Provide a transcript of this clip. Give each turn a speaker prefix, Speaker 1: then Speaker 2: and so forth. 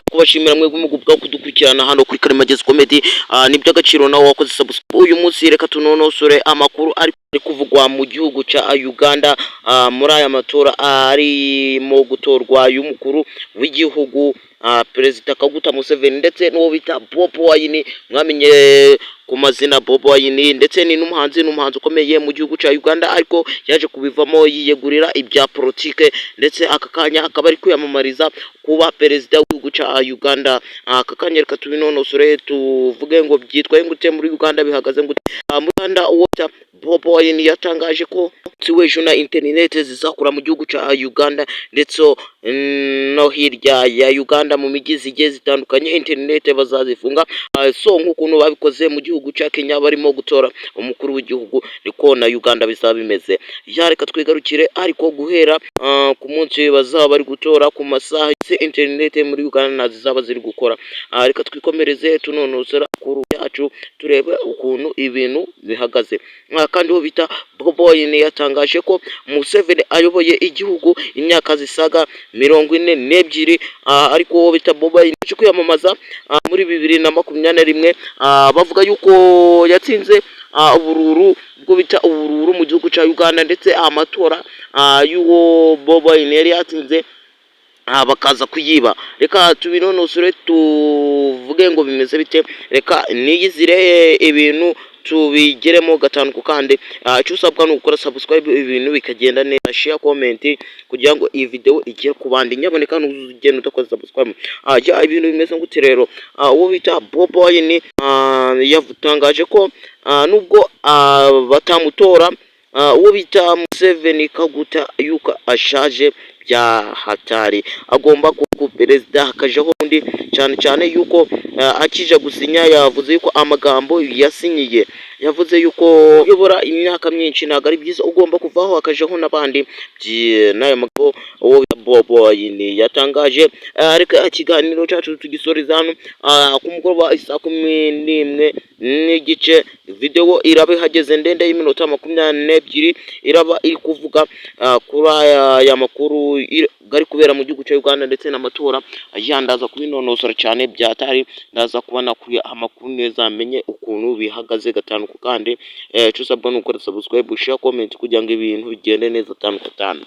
Speaker 1: Kubashimira mwebwe mugubwa kudukurikirana hano kuri Karimagezi Comedy. Ni by'agaciro nawe wakoze subscribe. Uyu munsi reka tunonosore amakuru ari kuvugwa mu gihugu ca Uganda, muri aya matora arimo gutorwa y'umukuru w'igihugu, Perezida Kaguta Museveni, ndetse n'uwo bita Bobi Wine. Mwamenye ku mazina Bobi Wine, ndetse ni n'umuhanzi ukomeye mu gihugu cya Uganda, ariko yaje kubivamo yiyegurira ibya politike, ndetse aka kanya akaba ari kwiyamamariza kuba perezida w'igihugu cya Uganda. Aka kanya reka tubinonosore, tuvuge ngo byitwaye gute muri Uganda, bihagaze gute muri Uganda. Uwo bita Bobi Wine yatangaje ko si w'ejo na interineti zizakura mu gihugu cya Uganda, ndetse no hirya ya Uganda mu mijyi zigiye zitandukanye interineti bazazifunga. So nk'ukuntu babikoze mu gihugu cya Kenya barimo gutora umukuru w'igihugu, niko na Uganda bizaba bimeze. Ya, reka twigarukire, ariko guhera ku munsi bazaba bari gutora ku masaha, interineti muri Uganda ntazo zizaba ziri gukora. Reka twikomereze tunonosora amakuru yacu, turebe ukuntu ibintu bihagaze. Kandi uwo bita Bobi Wine yatangaje ko Museveni ayoboye igihugu imyaka zisaga 42, ariko uwo bita Bobi Wine yaje kwiyamamaza muri 2021, bavuga yuko yatsinze ubururu bwo bita ubururu mu gihugu cya Uganda, ndetse amatora y'uwo Bobi Wine yari yatsinze bakaza kuyiba. Reka tubinonosore, tuvuge ngo bimeze bite. Reka niyizire ibintu tubigeremo gatanu ku kandi. Icyo usabwa ni ugukora subscribe, ibintu bikagenda neza, share, comment, kugira ngo iyi video igere ku bandi. Nyaboneka ntugende udakoze subscribe. Ya, ibintu bimeze gute rero? Uwo bita Bobi Wine yatangaje ko nubwo batamutora, uwo bita Museveni Kaguta yuko ashaje bya hatari, agomba kuba perezida hakajaho undi, cyane cyane yuko akija gusinya yavuze yuko amagambo yasinyiye, yavuze yuko uyobora imyaka myinshi ntabwo ari byiza, ugomba kuvaho hakajaho n'abandi. N'aya magambo uwo bita Bobi Wine yatangaje. Reka ikiganiro cyacu tugisoreza hano. Ku mugoroba saa 11:30 video iraba ihageze ndende y'iminota 22, iraba iri kuvuga kuri aya makuru ari kubera mu gihugu cya Uganda ndetse n'amatora. Ndaza kubinonosora cyane byatari, ndaza kuba nakuye amakuru neza, amenye ukuntu bihagaze gatanu ku kandi. Icyo usabwa ni ugukora subscribe, share, comment, kugira ngo ibintu bigende neza gatanu ku gatanu.